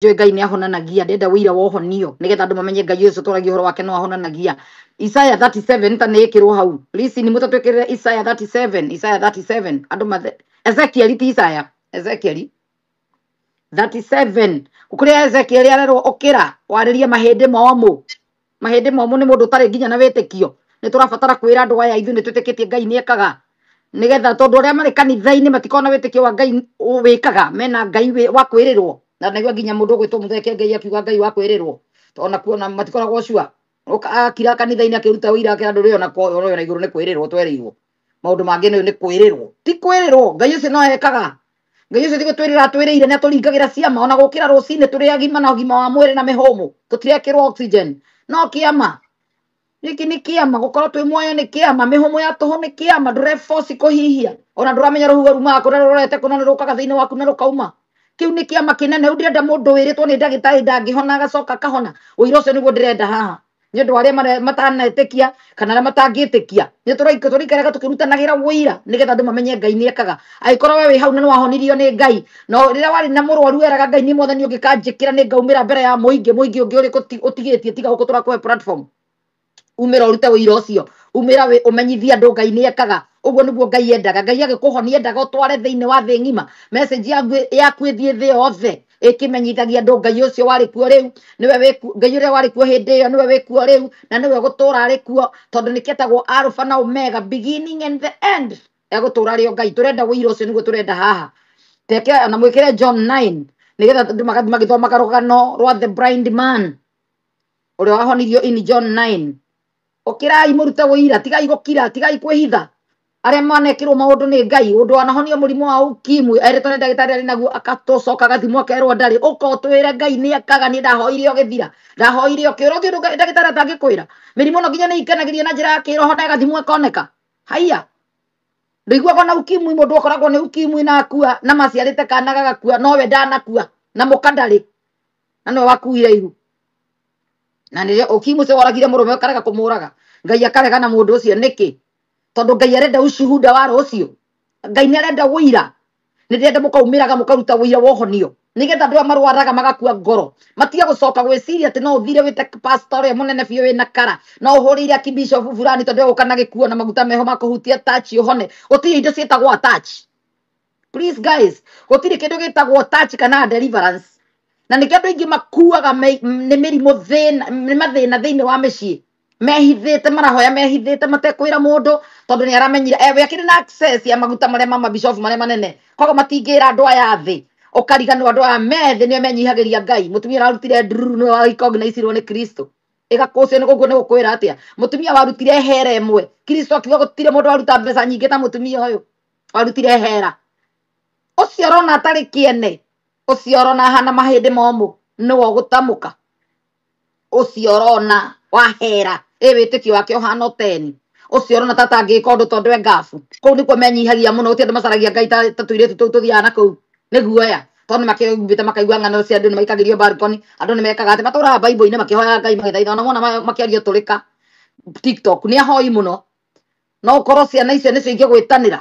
Njũĩ Ngai nĩ ahonanagia, ndĩrenda ũira wa ũhonio nĩgetha andũ mamenye Ngai ũcio tũragia ũhoro wake no ahonanagia. Isaya 37 ta nĩ ĩkĩrwo hau. Please nĩ mũtatwĩkĩrĩre Isaya 37, Isaya 37 andũ mathe Ezekiel ti Isaya, Ezekiel 37 kũrĩa Ezekiel arerwo ũkĩra warĩrie mahĩndĩ momũ. Mahĩndĩ momũ nĩ mũndũ ũtarĩ nginya na wĩtĩkio. Nĩ tũrabatara kwĩra andũ aya ithuĩ nĩ twĩtĩkĩtie Ngai nĩ ekaga, nĩgetha tondũ arĩa marĩ kanitha-inĩ matikoragwo na wĩtĩkio wa Ngai wĩkaga, mena Ngai wa kwĩrĩrwo. Na naigua nginya mũndũ ũgwĩtwo mũtheke Ngai akiuga Ngai wa kwĩrĩrwo, tondũ nakuo na matikoragwo sure. Ũka akira kanitha-inĩ akĩruta ũira akĩra andũ rĩo na na igũrũ nĩ kwĩrĩrwo twerĩirwo. Maũndũ mangĩ nĩ kwĩrĩrwo, ti kwĩrĩrwo. Ngai ũcio no ekaga. Ngai ũcio ti gũtwĩrĩra atwĩrĩire, nĩ atũringagĩra ciama ona gũkĩra rũcinĩ tũrĩ agima na ũgima wa mwĩrĩ na mĩhũmũ, tũtirekĩrwo oxygen. No kĩama gĩkĩ nĩ kĩama, gũkorwo twĩ muoyo nĩ kĩama, mĩhũmũ ya tũhũ nĩ kĩama, ndũreboci kũhihia ona ndũramenya rũhuho rumaga kũrĩa rũrorete kũna nĩ rũkaga thĩinĩ waku na rũkauma. Kĩu nĩ kĩama kĩnene. Rĩu ndĩrenda mũndũ wĩrĩtwo nĩ ndagĩtarĩ ndangĩhona agacoka akahona. Ũira ũcio nĩguo ndĩrenda haha nĩ ũndũ wa arĩa matanetĩkia kana arĩa matangĩtĩkia. Nĩ tũraikaraga tũkĩrutanagĩra ũira nĩgetha andũ mamenye Ngai nĩ ekaga. Angĩkorwo we wĩ hau na nĩ wahonirio nĩ Ngai, no rĩrĩa warĩ na mũrwaru weraga Ngai nĩ mwathani ũngĩkanjĩkĩra nĩ ngaumĩra mbere ya mũingĩ, mũingĩ ũngĩ ũrĩkũ ũtigĩtie tiga gũkũ tũrakũhe platform. Umĩra ũrute ũira ũcio, umĩra ũmenyithie andũ Ngai nĩ ekaga. Ũguo nĩguo Ngai endaga. Ngai agĩkũhonia endaga ũtware thĩinĩ wa thĩ ng'ima message yaku ĩthiĩ thĩ yothe ĩkĩmenyithagia andũ Ngai ũcio warĩ kuo rĩu nĩwe wĩ kuo, Ngai ũrĩa warĩ kuo hĩndĩ ĩyo nĩwe wĩ kuo rĩu na nĩwe gũtũra arĩ kuo, tondũ nĩkĩetagwo Alpha na Omega, beginning and the end. Egũtũra rĩo Ngai. Tũrenda ũira ũcio nĩguo tũrenda haha. Teke na mwĩkĩre John 9 nĩgetha andũ magathiĩ magĩthomaga rũgano rwa the blind man ũrĩa wahonirio in John 9. Ũkĩrai mũrute ũira, tigai gũkira, tigai kwĩhitha. Arĩa manekĩrwo maũndũ nĩ Ngai, ũndũ wanahonio mũrimũ wa ukimwi erĩtwo nĩ ndagĩtarĩ arĩ naguo akatũcoka agathimwo akerwo ndarĩ, ũka ũtwĩre Ngai nĩ ekaga, niĩ ndahoire ũgĩthira, ndahoire ũkĩũra, ũthiĩ ũndũ ndagĩtarĩ atangĩkwĩra. Mĩrimũ no nginya nĩ ikenagĩria na njĩra ya kĩroho na ĩgathimwo ĩkoneka. Haiya, ndũiguaga na ukimwi, mũndũ akoragwo nĩ ukimwi na akua na maciarĩte kana gagakua, nowe ndanakua na mũka ndarĩ na nĩwe wakuire ihu. Na nĩrĩo ukimwi ũcio woragire mũrũme ũkarega kũmũraga, Ngai akarega na mũndũ ũcio nĩkĩ? Tondũ Ngai arenda ushuhuda wa rũciũ. Ngai nĩ arenda ũira. Nĩ ndĩrenda mũkaumĩraga mũkaruta ũira wa ũhonio nĩgetha andũ aya marwaraga magakua ngoro matige gũcoka gwĩciria atĩ no ũthire wĩte pastor ũrĩa mũnene biũ wĩna kara, no ũhũrĩire akibishop fulani tondũ egũka na gĩkuo na maguta meho ma kũhutia touch ũhone. Gũtirĩ indo ciĩtagwo touch. Please guys, gũtirĩ kĩndũ gĩtagwo touch kana deliverance. Na nĩkĩo andũ aingĩ makuaga nĩ mĩrimũ thĩna, nĩ mathĩna thĩinĩ wa mĩciĩ, mehithĩte, marahoya mehithĩte matekwĩra mũndũ tondũ nĩ aramenyire ewe akĩrĩ na access ya maguta marĩa ma mabishofu marĩa manene, koguo matingĩra andũ aya thĩ. Ũkariganĩrwo andũ aya me thĩ nĩo menyihagĩria Ngai. Mũtumia ararutire ndururu nĩwe warecognizeirwo nĩ Kristo. Ĩgakũcio nĩ gũguo nĩ gũkwĩra atĩa? Mũtumia warutire hera ĩmwe, Kristo akiuga gũtirĩ mũndũ waruta mbeca nyingĩ ta mũtumia ũyũ warutire hera. Ũcio ũrona atarĩ kĩene, ũcio ũrona ahana mahĩndĩ momũ, nĩwe ũgũtamũka. Ũcio ũrona wahera ĩ wĩtĩkio wake ũhana ũteni, ũcio ũrona ta atangĩka ũndũ tondũ e ngabu. Kũu nĩkuo menyihagia mũno, gũtirĩ andũ macaragia Ngai ta tũirĩtu tũu tũthiaga na kũu nĩ guoya, tondũ nĩ makĩiguĩte makaigua ng'ano cia andũ nĩ maikagĩrio balcony, andũ nĩ mekaga atĩ matũraga Bible-inĩ makĩhoyaga Ngai magĩthaitha, ona mona makĩaria tũrĩka TikTok nĩ ahoi mũno. No ũkorwo ciana icio nĩcio ingĩgwĩtanĩra.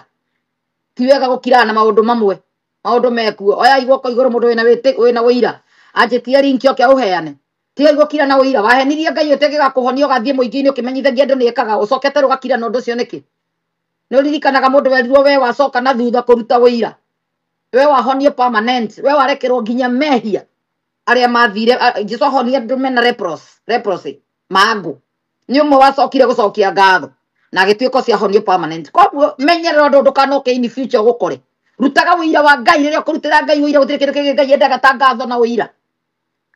Ti wega gũkirana na maũndũ mamwe, maũndũ mekuo. Oyai guoko igũrũ mũndũ wĩna ũira, anjĩtie link oke ũheane. Tigai gũkira na ũira, wahenirie Ngai ũtengĩgakũhonia ũgathiĩ mũingĩ-inĩ ũkĩmenyithagia andũ nĩ ekaga, ũcokete rĩu ũgakira na ũndũ ũcio nĩkĩ? Nĩ ũririkanaga mũndũ werirwo we wacoka na thutha kũruta ũira, we wahonio permanent, we warekerwo nginya mehia arĩa mathire. Jesu ahonia andũ mena leprosy mangũ, nĩ ũmwe wacokire gũcokia ngatho na agĩtuĩka ũcio ahonio permanent. Koguo menyerera ũndũ ndũkanoke in future ũgũkore. Rutaga ũira wa Ngai rĩrĩa ũkũrutĩra Ngai ũira, gũtirĩ kĩndũ kĩngĩ Ngai endaga ta ngatho na ũira.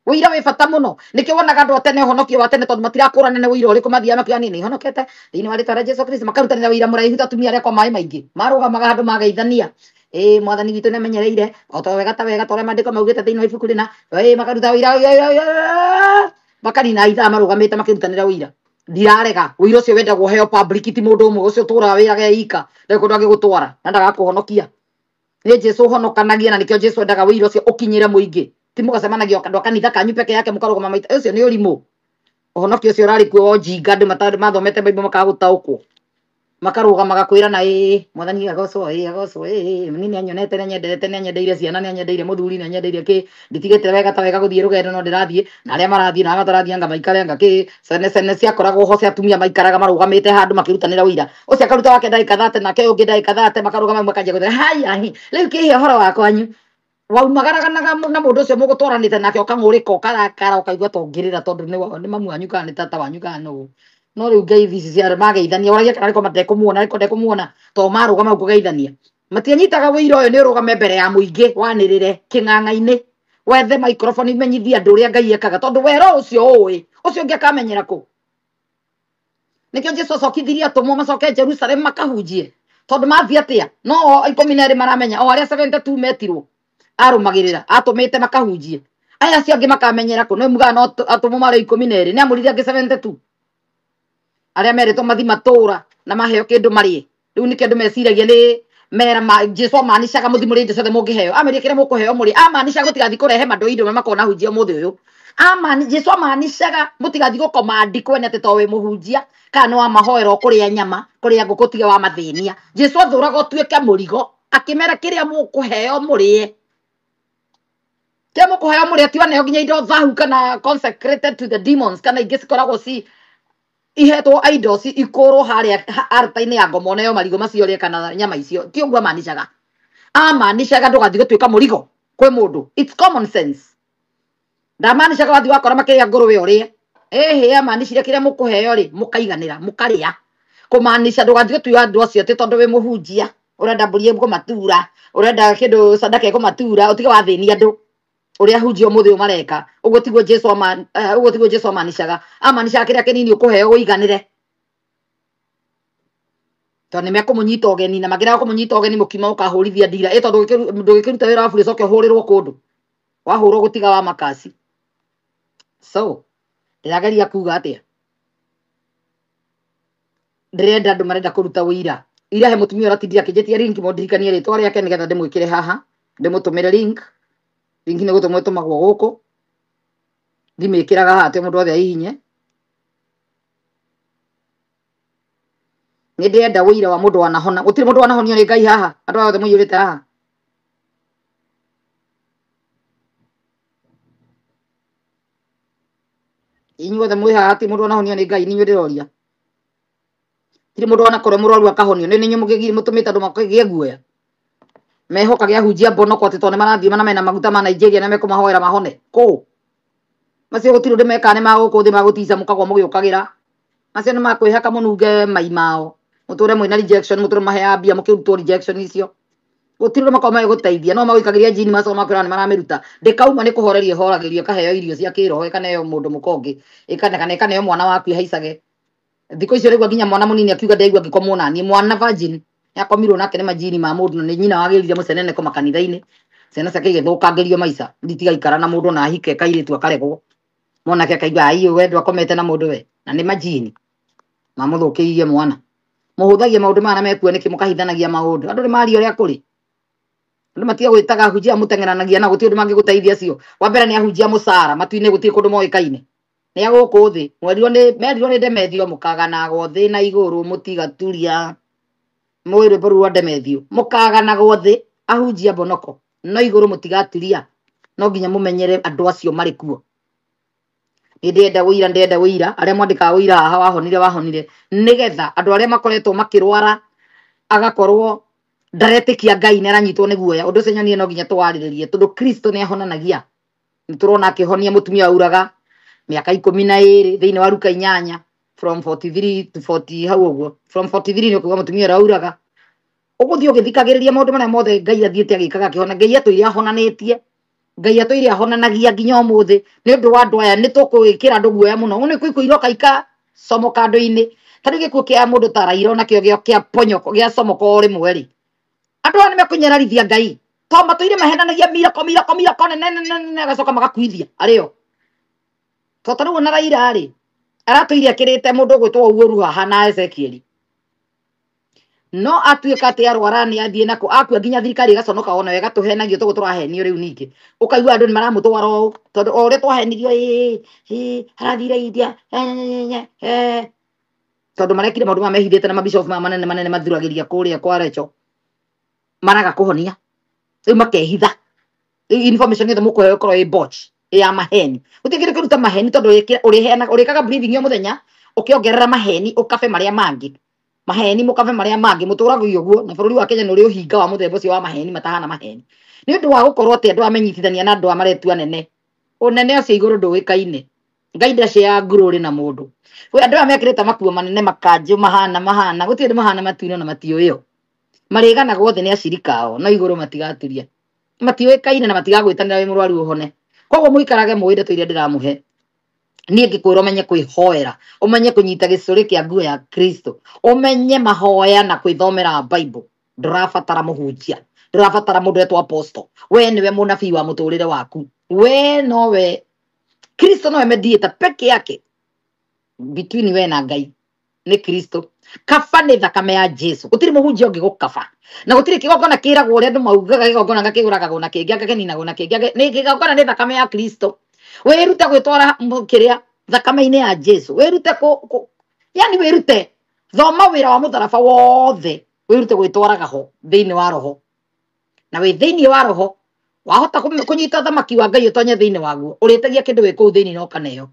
Ũira wĩ bata mũno. Nĩkĩo wonaga andũ a tene ũhonokio wa tene, tondũ matirakũrana nĩ ũira ũrĩkũ mathiaga makiuga niĩ nĩhonokete thĩinĩ wa rĩtwa rĩa Jesu Kristo, makarutanĩra ũira mũraihu ta atumia arĩa kwa maĩ maingĩ marũgamaga handũ mageithania, ĩĩ mwathani witũ nĩamenyereire o ta wega ta wega ta ũrĩa maandĩko maugĩte thĩinĩ wa ibuku rĩna, ĩĩ makaruta ũira makanina ithaa marũgamĩte makĩrutanĩra ũira. Ndirarega ũira ũcio wendagwo ũheo public, ti mũndũ ũmwe ũcio ũtũraga wĩraga ika ndarĩ kũndũ angĩgũtwara na ndagakũhonokia. Nĩ Jesu ũhonokanagia, na nĩkĩo Jesu endaga ũira ũcio ũkinyĩre mũingĩ, ti mũgacemanagia andũ a kanitha kanyu peke yake mũkarũgama maita. Ũcio nĩ ũrimũ. Ũhonokio ũcio ũrarĩ kuo wa ũjinga, andũ mathomete Bible makaga gũtaũkwo. Makarũgama gakwĩra na ĩĩ mwathani agocwo, ĩĩ agocwo, ĩĩ ni nĩanyonete, nĩanyendete, nĩanyendeire ciana, nĩanyendeire mũthuri, nĩanyendeire kĩ, nditigĩte wega ta wega gũthiĩ rũgendo no ndĩrathiĩ, na arĩa marathiĩ na arĩa matarathiĩ anga maikare anga kĩ. Cene cene ciakoragwo ho cia atumia maikaraga marũgamĩte handũ makĩrutanĩra ũira. Ũcio akaruta wake ndagĩka 30, nake ũyũ ũngĩ ndagĩka 30, makarũgama makanjia gũthera haya hi rĩu kĩhe ũhoro wa kwanyu. Waumagaraga na mũndũ ũcio mũgũtwaranĩte nake, ũkang'ũrĩka, ũkarakara, ũkaigua ta ũngĩrĩra tondũ nĩ mamu wanyu kana nĩ tata wanyu kana nũ. No rĩu ngeithi ici cia mageithania, ũragia kana arĩko matekũmuona, arĩko ndekũmuona, to marũgama hau kũgeithania. Matianyitaga ũira ũyũ nĩ ũrũgame mbere ya mũingĩ wanĩrĩre kĩng'ang'a-inĩ, wethe microphone imenyithie andũ ũrĩa Ngai ekaga, tondũ wero ũcio ũĩ ũcio ũngĩ akamenyera kũ. Nĩkĩo Jesũ acokithirie atũmwo macoke Jerusalem makahunjie, tondũ mathiĩ atĩa no o 12 maramenya, o arĩa 72 metirwo arũmagĩrĩra atũmĩte makahunjie, aya acio angĩ makamenyera kũ. Nĩ mugaga no atũmwo marĩ 12, nĩ amũrire angĩ 72 arĩa merĩtwo mathi matũra na maheo kĩndũ marĩe. Rĩu nĩkĩo andũ meciragia nĩ mera ma Jesũ amaanishaga mũthi mũrĩe indo ciothe mũngĩheo, amerie kĩrĩa mũkũheo mũrĩe, amaanishaga mũtigathiĩ kũrehe mandoindo marĩa makoragwo na hunjia ũmũthĩ ũyũ. Amani Jesũ amaanishaga mũtigathiĩ gũkomandi kwene atĩ to wĩ mũhunjia kana nĩ wamahoera ũkũrĩa nyama, kũrĩa ngũkũ tiga wamathĩnia. Jesũ athũraga ũtuĩke mũrigo, akĩmera kĩrĩa mũkũheo mũrĩe, kĩrĩa mũkũheo mũrĩe, ti waneo nginya indo thahu kana consecrated to the demons, kana ingĩ cikoragwo ci ihetwo idols ikũrwo harĩa altar-inĩ ya ngoma, oneo marigũ macio ũrĩe kana nyama icio. Ti ũguo amaanishaga, amaanishaga ndũgathiĩ gũtuĩka mũrigo kwĩ mũndũ. It's common sense. Ndamaanishaga wathiĩ wakora makĩrĩa ngũrwe ũrĩe, ĩhĩ, amaanishire kĩrĩa mũkũheo rĩ mũkaiganĩra mũkarĩa. Kũmaanisha ndũgathiĩ gũtua andũ acio atĩ tondũ wĩ mũhunjia ũrenda mbũri ĩkũmatura, ũrenda kĩndũ sadaka ĩkũmatura, ũtige wathĩnia andũ ũrĩa hunjia ũmũthĩ ũyũ mareka. Ũguo tiguo Jesũ ũguo tiguo Jesũ amaanishaga. Amaanishaga kĩrĩa kĩnini ũkũheo ũiganĩre, tondũ nĩ mekũmũnyita ũgeni, na makĩrega kũmũnyita ũgeni mũkiuma ũkahũrithia ndira ĩ, tondũ ndũgĩkĩruta wĩra wa bure ũcoke ũhũrĩrwo kũndũ, wahũrwo gũtiga wa makasi. So ndĩrageria kuga atĩa, ndĩrenda andũ marenda kũruta ũira. Ira he mũtumia ũratindire akĩnjĩtia link, mũndirikanie rĩtwa rĩake nĩgetha ndĩmwĩkĩre haha, ndĩmũtũmĩre link. Link nĩ gũtũmwo ĩtũmagwo gũkũ, ndimĩkĩraga haha atĩ mũndũ othe aihinye. Nĩ ndĩrenda ũira wa mũndũ wanahona. Gũtirĩ mũndũ wanahonio nĩ Ngai haha, andũ aya othe mũiyũrĩte haha. Inyuothe mwĩ haha, hatirĩ mũndũ wanahonio nĩ Ngai, nĩ inyuĩ ndĩroria. Tirĩ mũndũ wanakorwo mũrwaru akahonio, nĩ inyuĩ mũkĩgiri mũtũmĩte andũ makĩgĩe guoya. Mehokage ahunjia mbonoko atĩ tondũ nĩ marathiĩ na mena maguta ma Nigeria na mekũmahoera mahone. Kũ? Macio gũtirĩ ũndũ mekaga, nĩ ma gũkũ thĩ magũtica mũkagwa mũgĩũkagĩra. Macio nĩ makwĩhaka mũnunge mai mao, mũtũre mwĩna rejection, mũtũre maheaga mbia mũkĩrutwo rejection icio. Gũtirĩ ũndũ makoragwo magĩgũteithia, no magũikagĩria njini macoka makwĩra nĩ maramĩruta. Ndĩkauma nĩ kũhoreria ĩhoragĩrio, ĩkaheo irio cia kĩroho, ĩkaneo mũndũ mũka ũngĩ, kana ĩkaneo mwana waku ĩhaicage. Thikũ icio rĩu nginya mwana mũnini akiuga ndaigua ngĩkomwo naniĩ, mwana virgin nĩakomirwo nake nĩ majini ma mũndũ, na nĩ nyina wagĩrire mũceneneko makanitha-inĩ, ciana ciake igĩthũkangĩrio maica, nditigaikara na mũndũ na ahike kairĩtu akaregwo, mwanake akaigua ai we ndwakomete na mũndũ we, na nĩ majini mamũthũkĩirie mwana. Mũhũthagia maũndũ maya na mekuo nĩkĩ mũkahithanagia maũndũ? Andũ nĩ maria ũrĩa kũrĩ, andũ matiga gwĩtaga ahunjia mũteng'eranagia na gũtirĩ ũndũ mangĩgũteithia acio. Wa mbere nĩ ahunjia mũcara matu-inĩ, gũtirĩ kũndũ moĩkaine, nĩ a gũkũ thĩ. Mwerirwo nĩ merirwo nĩ Ndemethio mũkaganagwo thĩ na igũrũ, mũtigaturia mũĩ rwĩmbo rũu rwa Ndemethio, mũkaganagwo thĩ ahunjia mbonoko, no igũrũ mũtigaturia. No nginya mũmenyere andũ acio marĩ kuo. Nĩ ndĩrenda ũira, ndĩrenda ũira, arĩa mwandĩkaga ũira haha wahonire, wahonire, nĩgetha andũ arĩa makoretwo makĩrwara agakorwo ndaretĩkia Ngai nĩ aranyitwo nĩ guoya. Ũndũ ũcio nyonie no nginya tũwarĩrĩrie, tondũ Kristo nĩ ahonanagia. Nĩ tũrona akĩhonia mũtumia wauraga mĩaka 12 thĩinĩ wa Luka 8, from 43 to 40 hau ũguo, from 43 nĩ ũkuga mũtumia ũrĩa wauraga. Ũgũthiĩ ũgĩthikagĩrĩria maũndũ marĩa mothe Ngai athiĩte agĩkaga akĩhona. Ngai atũire ahonanĩtie, Ngai atũire ahonanagia nginya ũmũthĩ. Nĩ ũndũ wa andũ aya nĩ tũkũĩkĩra andũ guoya mũno. Nĩ kwĩ iroka ikacomoka andũ-inĩ. Ta rĩu gĩkuũ kĩa mũndũ ta Raila onakĩo kĩa ponyoko, gĩa comoka o rĩmwe rĩ, andũ aya nĩ mekũnyararithia Ngai, tondũ matũire mahenanagia miracle, miracle, miracle nene, nene, nene, agacoka magakuithia arĩo. Tondũ ta rĩu ona Raila rĩ, aratũire akĩrĩte mũndũ ũgwĩtwo Uhuru haha na Ezekiel, no atuĩka atĩ arwara nĩ athiĩ nako akua, nginya thirikari ĩgaconoka ona yo ĩgatũhenagia toguo tũrahenio rĩu. Ningĩ ũkaigua andũ nĩ maramũtwara ũũ, tondũ o ũrĩa twahenirio, ĩĩ ĩĩ arathire India, Tondũ marekire maũndũ maya mehithĩte na mabishop maya manene manene mathuragĩria kũrĩa kwa Recho. Maraga kũhonia. Rĩu makehitha. Rĩu information yothe mũkũheo ĩkorwo ĩ botch, ĩ ya maheni. Gũtirĩ kĩndũ kĩruta maheni tondũ ũrĩheanaga, ũrĩkaga briefing o mũthenya, ũkĩongerera maheni, ũkabe marĩa mangĩ. Maheni mũkabe marĩa mangĩ, mũtũragio ũguo, na bũrũri wa Kenya nĩ ũrĩ ũhinga wa mũthemba ũcio wa maheni matahana maheni. Nĩ ũndũ wa gũkorwo atĩ andũ amenyitithania na andũ aya maretua nene. Ũnene ũcio igũrũ ndũĩkaine. Ngai ndaceaga ngurũrĩ na mũndũ. Kwĩ andũ aya mekĩrĩte makuo manene makanjũ mahana mahana, gũtirĩ ũndũ mahana matuinĩ ona matiũĩo. Marĩganagwo othe nĩ acirika ao, no igũrũ matigaturia. Matiũĩkaine na matigagwĩtanĩra wĩ mũrwaru ũhone. Koguo mũikarage mũĩ ndeto iria ndĩramũhe. Niĩ ngĩkwĩra ũmenye kwĩhoera, ũmenye kũnyita gĩcũrĩ kĩa nguo ya Kristo, ũmenye mahoya na kwĩthomera Bible. Ndũrabatara mũhunjia, ndũrabatara mũndũ etwo apostle. We nĩwe mũnabii wa mũtũrĩre waku. We nowe Kristo nowe mediator peke yake between we na Ngai nĩ Kristo. Kaba nĩ thakame ya Jesu. Gũtirĩ mũhunjia ũngĩ gũkaba. Na gũtirĩ kĩgongona kĩragwo ũrĩa andũ maugaga kĩgongona gakĩgũragagwo na kĩngĩ, gakĩninagwo na kĩngĩ. Nĩ kĩgongona nĩ thakame ya Kristo. Wĩrute gwĩtwara kĩrĩa thakame-inĩ ya Jesu. Wĩrute kũ, yani wĩrute thoma wĩra wa mũtharaba wothe, wĩrute gwĩtwaraga ho thĩinĩ wa roho. Na wĩ thĩinĩ wa roho wahota kũnyita thamaki wa Ngai ũtonye thĩinĩ waguo, ũrĩtagia kĩndũ wĩ kũu thĩinĩ na ũkaneo.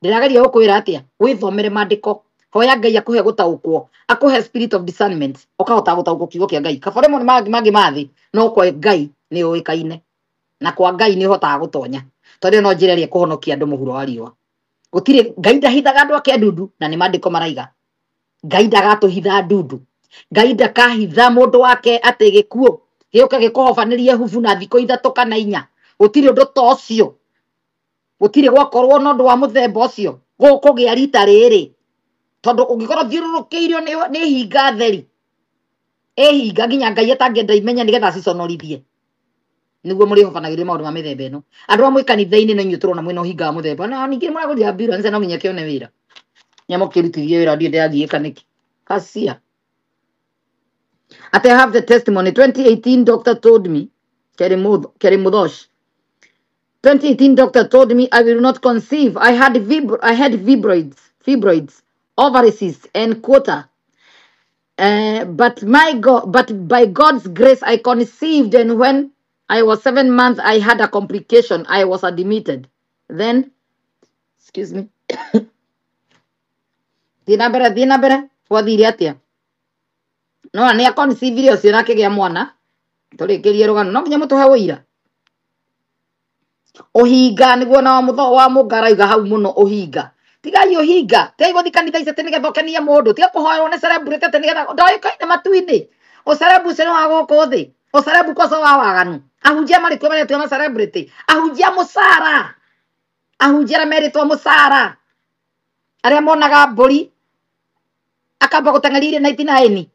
Ndĩrageria gũkwĩra atĩa? Wĩthomere maandĩko, hoya Ngai akũhe gũtaũkwo, akũhe spirit of discernment, ũkahota gũtaũkwo kiugo kĩa Ngai. Kaba rĩmwe nĩ mangĩ mathĩ, no kwa Ngai nĩ ũĩkaine. Na kwa Ngai nĩ ũhotaga gũtonya. Tondũ ĩyo no njĩra ĩrĩa ĩkũhonokia andũ mũhuro wa riũa. Gũtirĩ Ngai ndahithaga andũ ake ndundu, na nĩ maandĩko maraiga. Ngai ndagatũhitha ndundu. Ngai ndakahitha mũndũ wake atĩ gĩkuũ gĩũke gĩkũhobanĩrie hubu na thikũ ithatũ kana inya. Gũtirĩ ũndũ ta ũcio. Gũtirĩ gwakorwo na ũndũ wa mũthemba ũcio gũkũgĩa rita rĩrĩ. Tondũ ũngĩkorwo thiũrũrũkĩirio nĩ hinga theri, ĩhinga nginya Ngai atangĩenda imenye nĩgetha aciconorithie. Nĩguo mũrĩhobanagĩrio maũndũ ma mĩthemba ĩno. Andũ amwe kanitha-inĩ no inyuĩ tũrona mwĩna ũhinga wa mũthemba. Na ningĩ mũragũrire ambulance no nginya kĩone wĩra. Nyamũkĩrutithie wĩra ndiĩ ndĩragiĩka nĩkĩ. Kacia. At I have the testimony. 2018 doctor told me, Kerry Muthosh. 2018 doctor told me I will not conceive. I had fibroids, ovary cysts, and quarter. But my God, but by God's grace, I conceived, and when I was 7 months, I had a complication. I was admitted. Then, excuse me. Thina mbere, gwathire atia? No nĩ aconceive ũcio na akĩgĩa mwana. Tũrĩkĩrie rũgano. No nginya mũtũhe ũira. Ũhinga nĩguo na wa mũngara iga hau mũno ũhinga. Tigai ũhinga. Tigai gũthiĩ kanitha ici atĩ nĩgetha ũkenie mũndũ. Tiga kũhoerwo nĩ celebrity atĩ nĩgetha ndoĩkaine matu-inĩ. Ũcerebu ũcio nĩ wa gũkũ thĩ. Ũcerebu koco wa waganu. Ahunjia marĩ kuo maretua ma celebrity. Ahunjia mũcara. Ahunjia arĩa merĩtwo mũcara. Arĩa monaga mbũri akamba gũteng'eria iria 99.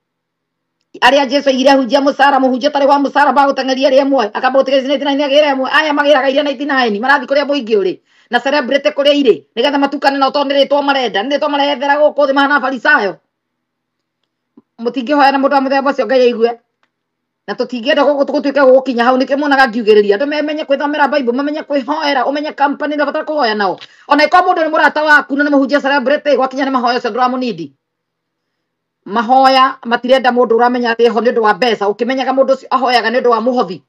Arĩa Jesu aigire ahunjia mũcara, mũhunjia ũtarĩ wa mũcara bagũteng'eria iria ĩmwe, akamba gũteng'eria 99 agĩra ĩmwe. Aya magĩraga iria 99, marathiĩ kũrĩa mũingĩ ũrĩ. Na celebrity kũrĩa irĩ, nĩgetha matukane nao tondũ nĩ rĩtwa marenda, nĩ rĩtwa marethera gũkũ thĩ mahana Farisayo. Mũtingĩhoya na mũndũ wa mũthemba ũcio Ngai aigue. Na tũtingĩenda gũtuĩke gũgũkinya hau, nĩkĩo muonaga ngiugĩrĩria. Andũ menye kwĩthomera Bible, mamenye kwĩhoera, ũmenye company ũrabatara kũhoya nao. Ona ĩkorwo mũndũ nĩ mũrata waku na nĩ mũhunjia celebrity, gwakinya nĩ mahoya ũcio ndũramũnindi. Mahoya matirenda mũndũ ũramenya atĩ ho nĩ ũndũ wa mbeca, ũkĩmenyaga mũndũ ũcio ahoyaga nĩ ũndũ wa mũhothi.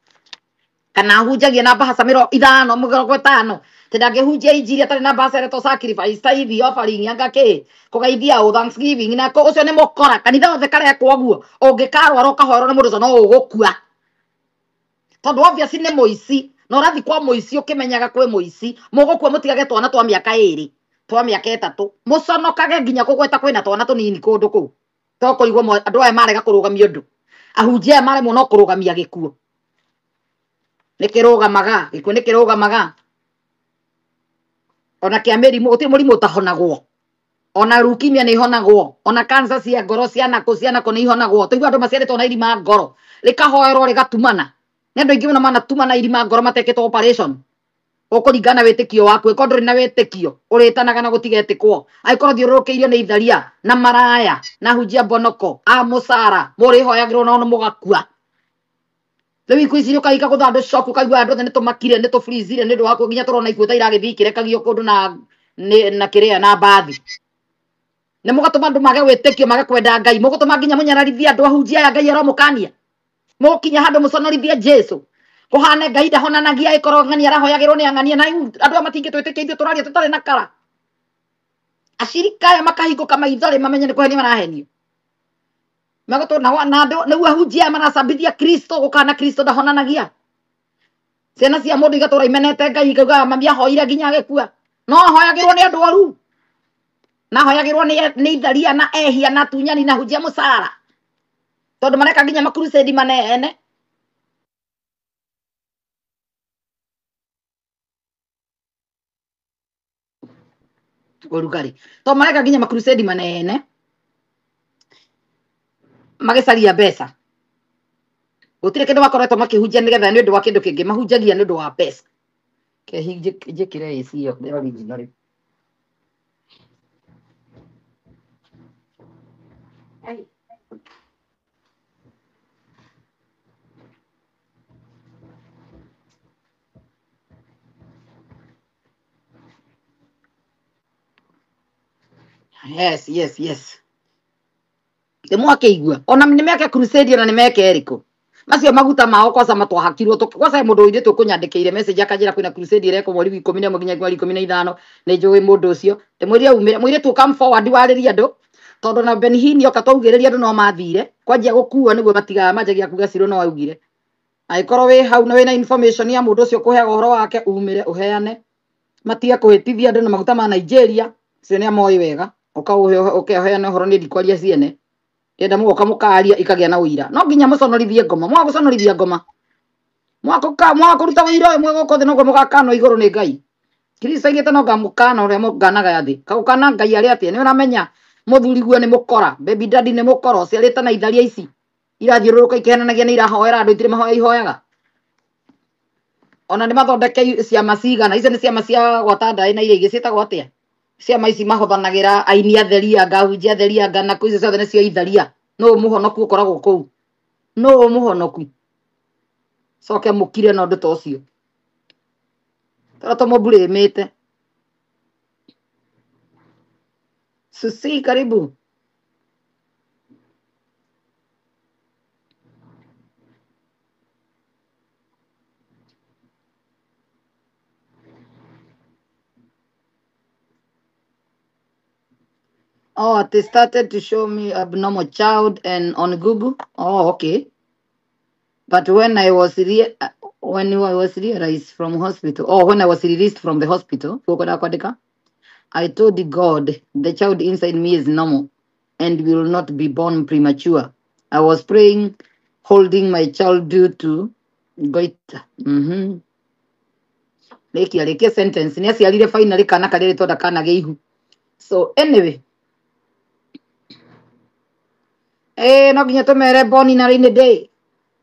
Kana ahunjagia na mbahaca mĩrongo ithano, mĩrongo ĩtano. Atĩ ndangĩhunjia injiri atarĩ na mbahaca ĩretwo sacrifice, tithe, offering, anga kĩ, kũgeithia ũ, thanksgiving, na kũ, ũcio nĩ mũkora. Kanitha wothe karekwo ũguo, ũngĩkarwara ũkahoerwo nĩ mũndũ ũcio no ũgũkua. Tondũ obviously nĩ mũici, na ũrathiĩ kwa mũici ũkĩmenyaga kwĩ mũici, mũgũkua mũtigage twana twa mĩaka ĩrĩ, twa mĩaka ĩtatũ, mũconokage nginya kũgweta kwĩna twana tũnini kũndũ kũu. To kũigua andũ aya marega kũrũgamia ũndũ. Ahunjia aya maremwo no kũrũgamia gĩkuũ. Nĩ kĩrũgamaga, gĩkuũ nĩ kĩrũgamaga. Ona kĩa mĩrimũ, gũtirĩ mũrimũ ũtahonagwo. Ona leukemia nĩ ihonagwo, ona cancer cia ngoro cianakũ cianakũ nĩ ihonagwo. Tũigua andũ maciarĩtwo na irima ngoro, rĩkahoerwo rĩgatumana. Nĩ andũ aingĩ mũno manatumana irima ngoro matekĩtwo operation. Ũkũringana na wĩtĩkio waku, ĩkorwo ndũrĩ na wĩtĩkio, ũrĩtanaga na gũtigetĩkwo. Angĩkorwo thiũrũrũkĩirio nĩ itharia na maraya na hunjia mbonoko a mũcara, mũrĩhoyagĩrwo nao mũgakua. Rĩu ikuũ ici ũkaika gũtha andũ shock, ũkaigua andũ othe nĩ tũmakire, nĩ tũfreezire nĩ ũndũ wa nginya tũrona ikuũ ta iragĩthiĩ ikĩrekagio kũndũ na kĩrĩa na mbathi. Nĩ mũgatũma andũ mage wĩtĩkio, mage kwenda Ngai, mũgũtũma nginya mũnyararithie andũ ahunjia aya Ngai aromũkania. Mũgũkinya handũ mũconorithie Jesu. Kũhane Ngai ndahonanagia ĩkorwo ng'ania arahoyagĩrwo nĩ ang'ania na rĩu andũ aya matingĩtwĩtĩkia ithuĩ tũraria tũtarĩ na kara. Acirika aya makahingũka maitho rĩ mamenye nĩ kũhenio marahenio. Megũtũ na na andũ nĩguo ahunjia aya maracambithia Kristo gũkana Kristo ndahonanagia. Ciana cia mũndũ igatũra imenete Ngai ikaugaga mami ahoire nginya agĩkua. No ahoyagĩrwo nĩ andũ oru. Na ahoyagĩrwo nĩ itharia na ehia na atunyani na ahunjia mũcara. Tondũ mareka nginya makrusedi manene. Ũrugarĩ. Tondũ mareka nginya makrusedi manene magĩcaria mbeca. Gũtirĩ kĩndũ makoretwo makĩhunjia nĩgetha nĩ ũndũ wa kĩndũ kĩngĩ, mahunjagia nĩ ũndũ wa mbeca. Kehi njĩkĩre AC ĩyo nĩ original rĩu. Yes, yes, yes. Nĩ mwakĩigua ona nĩ meke crusade ona nĩ meke ĩrĩkũ macio maguta mao kwanza matwahakirwo kwanza mũndũ ũirĩtu ũkũnyandĩkĩire message akanjĩra kwĩna crusade ĩrekwo mweri wa 11 nginya mweri 15 nĩ njũĩ mũndũ ũcio ndĩmwĩrire aumĩre mũirĩtu come forward warĩrie andũ tondũ na Benny Hinn oka twaugĩrĩria andũ no mathire kwanjia gũkuo nĩguo matigaga manjagia kuga Ciro no augire angĩkorwo wĩ hau na wĩna information ya mũndũ ũcio kũheaga ũhoro wake umĩre ũheane matige kũhĩtithia andũ na maguta ma Nigeria cio nĩ amoĩ wega ũkaũheane ũhoro nĩ ndikwaria ciene ndĩrenda mũgoka mũkaria ikagĩa na ũira no nginya mũconorithie ngoma mwaga gũconorithia ngoma mwaga kũruta ũira ũyũ mwĩ gũkũ thĩ noguo mũgakanwo igũrũ nĩ Ngai Kristo aigĩte no ngamũkana ũrĩa mũkanaga thĩ kagũkana Ngai arĩa atĩa nĩ ũramenya mũthuri guo nĩ mũkora baby daddy nĩ mũkora ũciarĩte na itharia ici irathiũrũrũka ikĩhenanagia nĩ irahoera andũ itirĩ mahoya ihoyaga ona nĩ mathondeke ciama cigana icio nĩ ciama cia gwata ndaĩ na iria ingĩ ciĩtagwo atĩa ciama ici mahothanagĩra aini atheria anga ahunjia atheria anga na kũu icio ciothe nĩcio itharia nũ mũhonoku ũkoragwo kũu nũ mũhonoku coke mũkire na ũndũ ta ũcio tondũ tũmũmburĩmĩte. Susi karibu. Oh, they started to show me abnormal child and on Google. Oh, okay. But when I was realized from hospital, or when I was released from the hospital, I told God the child inside me is normal and will not be born premature. I was praying, holding my child due to goiter. Rekia rekia sentence. Nĩ aciarire finally kana karĩa rĩtwa ndakanagĩa ihu. So anyway, no nginya tũmere born in a rainy day.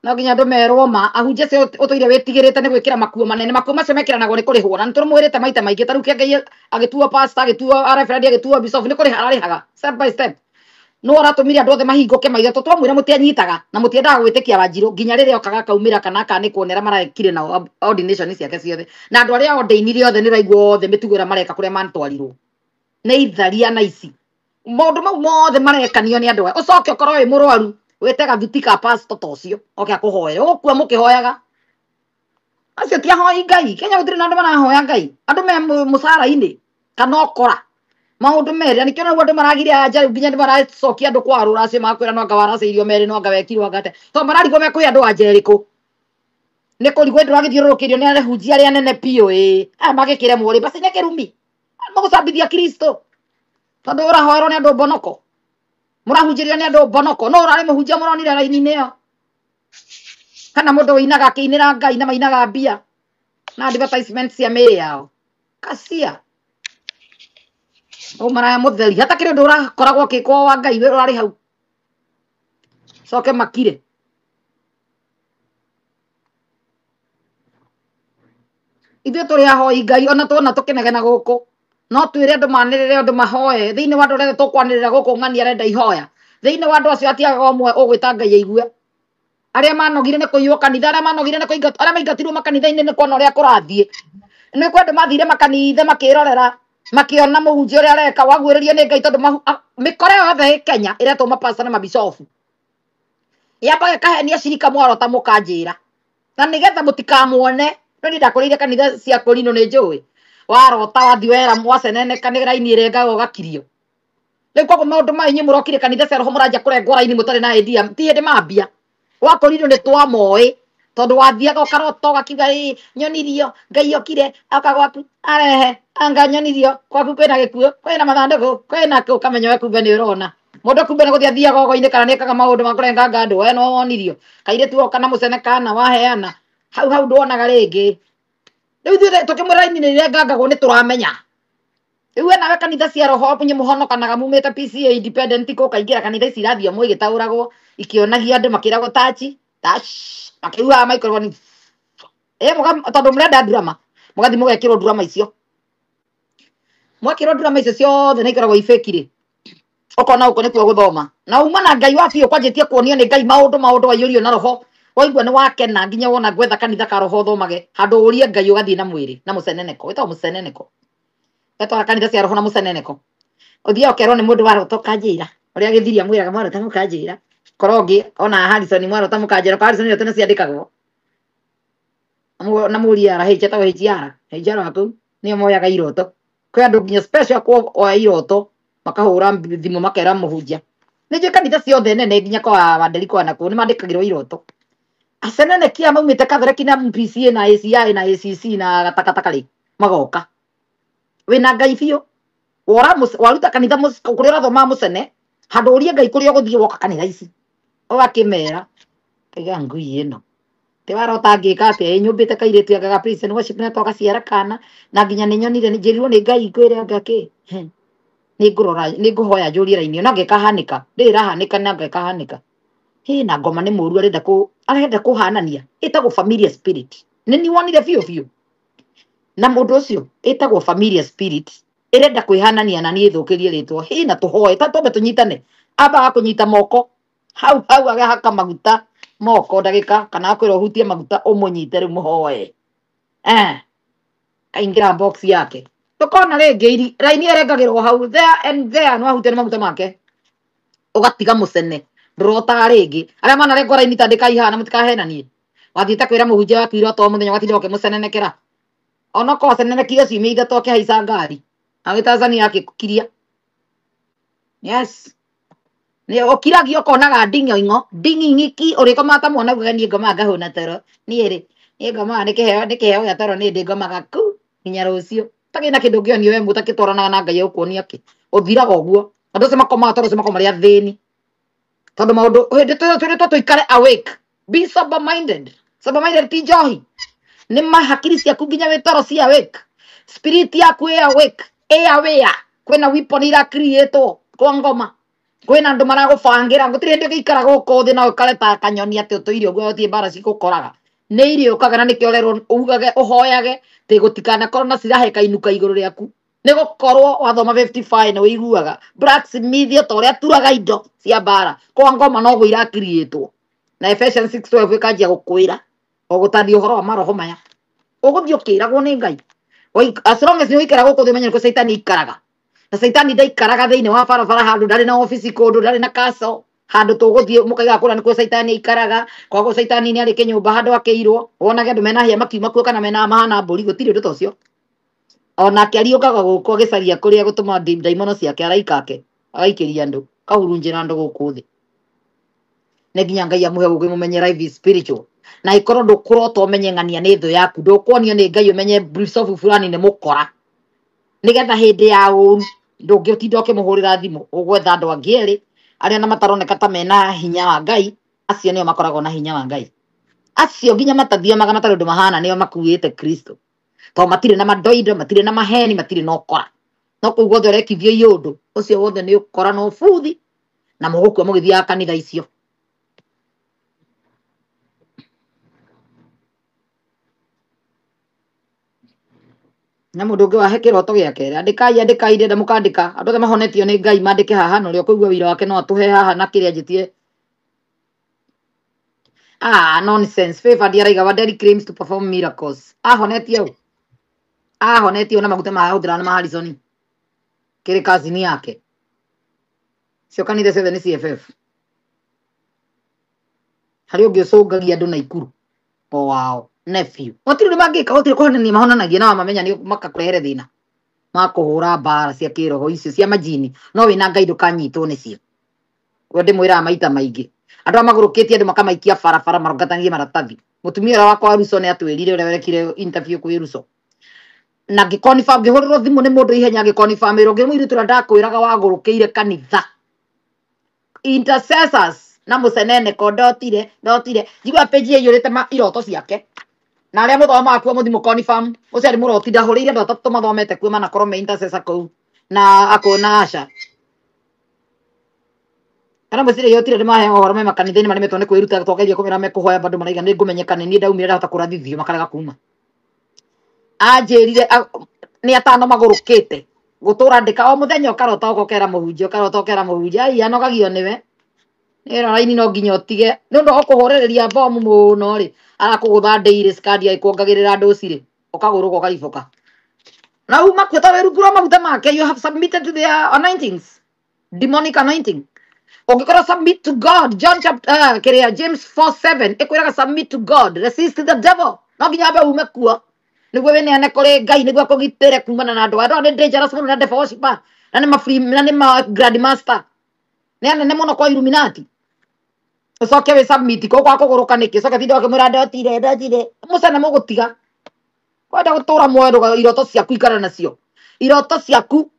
No nginya andũ merwo ma ahunjia acio ũtũire wĩtigĩrĩte nĩ gwĩkĩra makuo manene makuo macio mekĩranagwo nĩ kũrĩhwo na nĩtũmwĩrĩte maita maingĩ ta rĩu kĩangai agĩtuo pastor agĩtuo reverend agĩtuo bishop nĩ kũrĩha ararĩhaga step by step no aratũmire andũ othe mahingũke maitho tondũ twamwĩra mũtianyitaga na mũtiendaga gwĩtĩkia Wanjirũ nginya rĩrĩa okaga akaumĩra kana akanĩkwo nĩ arĩa marekire nao ordination ciake ciothe na andũ arĩa ordainire othe nĩ ũraigua othe mĩtugo ĩrĩa mareka kũrĩa matwarirwo nĩ itharia na ici maũndũ mau mothe marekanio nĩ andũ aya ũcoke ũkorwo wĩ mũrwaru wĩte gathuti ka pastor ta ũcio oke akũhoere ũgũkua mũkĩhoyaga acio ti ahoi Ngai Kenya gũtirĩ na andũ marahoya Ngai andũ me mũcara-inĩ kana ũkora maũndũ merĩ na nĩkĩo nĩguo andũ maragire anja rĩu nginya nĩ maracokia andũ kwa rũracio magakwĩra no anga waracĩirio merĩ no anga wekirwo anga atĩa tondũ mararigwo mekũhe andũ anja ĩrĩkũ nĩ kũrigwo andũ ragĩthiũrũrũkĩrio nĩ arehunjia arĩa anene biũ ĩ aya magĩkĩremwo rĩ basi nĩ kĩrumi mũgũcambithia Kristo tondũ ũrahoerwo nĩ andũ mbonoko mũrahunjĩrio nĩ andũ mbonoko no ũrarĩ mũhunjia mũronire raini-inĩ ĩyo kana mũndũ ũinaga akĩinĩra Ngai na mainaga mbia na advertisement cia mĩĩrĩ yao kacia ũmaraya mũtheri hatakĩrĩ ũndũ ũrakoragwo ũkĩkwo wa Ngai ũrarĩ hau coke makire ithuĩ tũrĩ ahoi Ngai ona tuona tũkĩnegena gũkũ no twĩre andũ manĩrĩre andũ mahoe thĩinĩ wa andũ arĩa tũkwanĩrĩra gũkũ ng'ani arenda ihoya thĩinĩ wa andũ acio atiagaga ũmwe ũgwĩta Ngai aigue arĩa manogire nĩ kũiywo kanitha arĩa manogire nĩ kũingatwo arĩa maingatirwo makanitha-inĩ nĩ kuona ũrĩa kũrathiĩ nĩ kwĩ andũ mathire makanitha makĩrorera Makiona mũhunjia ũrĩa areka waguĩrĩrio nĩ Ngai tondũ mĩkora yothe ĩ Kenya ĩretwo mapasta na mabicobu. Yambaga ĩkahenia cirika mwarota mũkanjĩra. Na nĩgetha mũtikamuone, no niĩ ndakũrĩire kanitha cia kũrinũ nĩ njũĩ. Warota wathiĩ wera mwaceneneka nĩ raini ĩrengaga ũgakirio. Rĩu koguo maũndũ maya inyuĩ mũrokire kanitha cia roho mũranjia kũrengwo raini mũtarĩ na idea, ti hĩndĩ mambia. Gwakorirwo nĩ twamoĩ tondũ wathiaga ũkarota ũgakiuga ĩ nyonirio Ngai okire oka gwaku arehe anga nyonirio gwaku kwĩna gĩkuũ kwĩna mathandũkũ kwĩna kũ ũkamenya we kumbe nĩ ũrona. Mũndũ kumbe nĩ gũthiĩ athiaga ogo-inĩ kana nĩekaga maũndũ ma kũrenganga andũ we no wonirio. Kairĩtu oka na mũcene kana waheana hau hau ndwonaga rĩngĩ. Rĩu ithuĩ tũkĩmwĩra raini nĩ irengangagwo nĩ tũramenya. Rĩu we nawe kanitha cia roho inyuĩ mũhonokanaga mumĩte PCA independent kũ ũkaingĩra kanitha ici irathiomwo igĩtaũragwo ikĩonagia andũ makĩragwo tachi tash makĩhuhaga microphone tondũ mũrenda drama mũgathiĩ mũgekĩrwo drama icio mwekĩrwo drama icio ciothe na ikoragwo ifake rĩ ũkona gũkũ nĩkuo gũthoma na uma na Ngai wa biũ kwanjĩtie kuonio nĩ Ngai maũndũ maũndũ waiyũrio na roho waigua nĩ wakena nginya wona gwetha kanitha ka roho ũthomage handũ ũrie Ngai ũgathiĩ na mwĩrĩ na mũceneneko wĩtagwo mũceneneko gatwara kanitha cia roho na mũceneneko ũthiaga ũkerwo nĩ mũndũ warota ũkanjĩra ũrĩa gĩthiria mwĩraga mwarota mũkanjĩra korwo ũngĩ ona Harrison mwarota mũkanjĩra kwa Harrison tene ciandĩkagwo na mũria ara etagwo HR HR wa kũu nĩo moyaga iroto kwĩ andũ nginya special kuoya iroto makahũra thimũ makera mũhunjia nĩ njũĩ kanitha ciothe nene nginya kwa Wanderi kwa nakũu nĩ mandĩkagĩrwo iroto acenene kia maumĩte Catholic na PCA na ACI na ACC na gatakataka rĩ magoka wĩna Ngai biũ wora waruta kanitha kũrĩa ũrathomaga mũcene handũ ũrie Ngai kũrĩa ũgũthiĩ woka kanitha ici ũgakĩmera kaiga ngui ĩno ti warota ngĩka atĩa ĩ nyũmbĩte kairĩtu anga ga praise and worship na twagaciara kana na nginya nĩ nyonire nĩ njĩrirwo nĩ Ngai ngwĩre anga kĩ nĩ ngũrora nĩ ngũhoya njũrie raini na ngĩkahanĩka ndĩrĩ ĩrahanĩka na ngĩkahanĩka hĩ na ngoma nĩ mũru arenda kũ arenda kũhanania ĩtagwo familiar spirit nĩ ni wonire biũ biũ na mũndũ ũcio ĩtagwo familiar spirit ĩrenda kwĩhanania na niĩ thũkĩrie rĩtwa hĩ na tũhoe ta twambe tũnyitane ambaga kũnyita moko hau hau agahaka maguta moko ndagĩka kana akwĩra ũhutie maguta ũmũnyite rĩu mũhoe kaingĩra box yake ndũkona rĩngĩ iri raini ĩrengagĩrwo hau there and there no ahutie nĩ maguta make ũgatiga mũcene ndũrotaga rĩngĩ arĩa manarengwo raini ta ndĩkaihana mũtikahenanie wathiĩte kwĩra mũhunjia waku iroto mũthenya ũgatinda ũkĩmũcenenekera onokorwo acenenekire ciumia ithatũ akĩhaica ngari agĩ Tanzania akĩkiria yes nĩ ũkiragia ũkonaga nding'oing'o nding'ing'iki ũrĩkomaga ta mwana ugaga niĩ ngomaga ngahũna toro niĩ rĩ niĩ ngomaga nĩ kĩheo gĩa toro niĩ ndĩngomaga ku nginya rũciũ ũtarĩ na kĩndũ ũngĩonio we mũtakĩtwaranaga na Ngai egũkuonia kĩ ũthiraga ũguo andũ acio makomaga toro ũcio makoma marĩ athĩni tondũ maũndũ hĩndĩ twĩrĩtwo tũikare awake be sober minded sober minded ti njohi nĩ mahakiri ciaku nginya wĩ toro ci awake spirit yaku ĩ awake ĩ aware kwĩna weapon irakiriĩtwo kwa ngoma kwĩna andũ maragũbangĩra gũtirĩ hĩndĩ ũngĩikara gũkũ thĩ na ũikare ta kanyoni atĩ ũtũire ũguo gũtirĩ mbara cigũkoraga nĩ irĩũkaga na nĩkĩo ũrerwo ugage ũhoyage tĩ gũtikanakorwo na silaha ĩkainũka igũrũ rĩaku nĩ gũkorwo wathoma 55 nĩ ũiguaga blacksmith ta ũrĩa aturaga indo cia mbara kwa ngoma noguo irakiriĩtwo na Ephesians 6:12 ĩkanjia gũkwĩra o gũtaria ũhoro wa maroho maya ũgũthiĩ ũkĩragwo nĩ Ngai as long as nĩ ũikara gũkũ thĩ ũmenye nĩkuo caitani aikaraga na caitani ndaikaraga thĩinĩ wa barabara handũ ndarĩ na obici kũndũ ndarĩ na castle handũ tũgũthiĩ mũkaiga kũrĩa nĩkuo caitani aikaraga koguo caitani nĩ arĩ kĩnyũmba handũ akĩirwo wonage andũ mena hĩa makiuma kuo kana mena mahana mbũri gũtirĩ ũndũ ta ũcio onake ariũkaga gũkũ agĩcaria kũrĩa gũtũma ndaimono ciake araika ake agaikĩria andũ kahurunjĩra andũ gũkũ thĩ nĩ nginya Ngai amũhe ũgĩ mũmenye life is spiritual na ikorwo ndũkũrota ũmenye ng'ania nĩ thũ yaku ndũkuonio nĩ Ngai ũmenye bicobu fulani nĩ mũkora nĩgetha hĩndĩ ya ũru ndũngĩtinda ũkĩmũhũrĩra thimũ ũgwetha andũ angĩ erĩ arĩa na mataroneka ta mena hinya wa Ngai acio nĩo makoragwo na hinya wa Ngai acio nginya matathiomaga matarĩ ũndũ mahana nĩo makuĩte Kristo tondũ matirĩ na mandoindo matirĩ na maheni matirĩ na ũkora no kũu guothe ũrekithio iũndũ ũcio wothe nĩ ũkora na ũbuthi na mũgũkua mũgĩthiaga kanitha icio na mũndũ ũngĩ wahe kĩroto gĩake andĩkai andĩkai ndĩrenda mũkandĩka andũ othe mahonetio nĩ Ngai mandĩke haha na ũrĩa ũkũigua wĩra wake no atũhe haha na kĩrĩa anjĩtie nonsense favor ndiaraiga Wanderi claims to perform miracles ahonetio ũ ahonetio na maguta mahũthĩra na ma Harrison Kĩrĩ kazini yake. Cio kanitha ciothe nĩ CFF. Harĩ ũngĩ ũcũngagia andũ Naikuru o wao nephew. Gũtirĩ ũndũ mangĩka, gũtirĩ kũhonania mahonanagia na wamamenya nĩ makakũrehere thĩna. Makũhũra mbara cia kĩroho icio cia majini, no wĩna Ngai ndũkanyitwo nĩcio. We ndĩmwĩraga maita maingĩ. Andũ aya magũrũkĩtie andũ makamaikia barabara marongatanagie maratathi. Mũtumia ũrĩa wakwa wa Ruco nĩ atwĩrire ũrĩa wekire interview kwĩ Ruco. Na ngĩkonifam, ngĩhũrĩrwo thimũ nĩ mũndũ ihenya ngĩkonifamĩrwo, ngĩmũirĩtu ũrĩa ndakwĩraga wagũrũkĩire kanitha. Intercessors na mũcenene ko ndotire ndotire njigua page yaiyũrĩte iroto ciake. Na arĩa mũthomaga kuo mũthi mũkonifam, ũcio arĩ mũroti ndahũrĩire andũ atatũ mathomete kuo manakorwo me intercessor kũu na akona aca. Kana mwĩciria gũtirĩ andũ maheagwo ũhoro me makanitha-inĩ maremetwo nĩ kwĩruta twageria kũmera mekũhoya bado maraiga nĩ ngũmenyeka nĩ niĩ ndaumire ndahota kũrathithio makarega kuma. Anjĩrire nĩ atano magũrũkĩte gũtũra ndĩka o mũthenya ũkarota ũkokera mũhunjia ũkarota ũkera mũhunjia ai anogagio nĩwe. Ĩno raini no nginya ũtige nĩ ũndũ wa kũhũrĩrĩria bomu mũno rĩ arakũgũtha ndĩirĩ skadi agĩkuongagĩrĩra ndũcirĩ ũkagũrũka ũkaribũka. Na uma kuo ta wĩ rungu rwa maguta make, you have submitted to their anointings, demonic anointing. Ũngĩkorwo submit to God, John chapter kĩrĩa James 4:7 ĩkwĩraga submit to God, resist the devil. No nginya wambe ume kuo nĩguo wĩneane kũrĩ Ngai nĩguo akũgitĩre kumana na andũ. Andũ aya nĩ dangerous mũno na devil worshiper na nĩ ma free, na nĩ ma grandmaster. Nĩ anene mũno kwa Illuminati. Ũcoke wĩ submit kũu kwa kũgũrũka nĩkĩ? Ũcoke tinde ũkĩmwĩra ndotire ndotire. Mũcene mũgũtiga. Kwenda gũtũra muoyo ndũga iroto ciaku ikara nacio. Iroto ciaku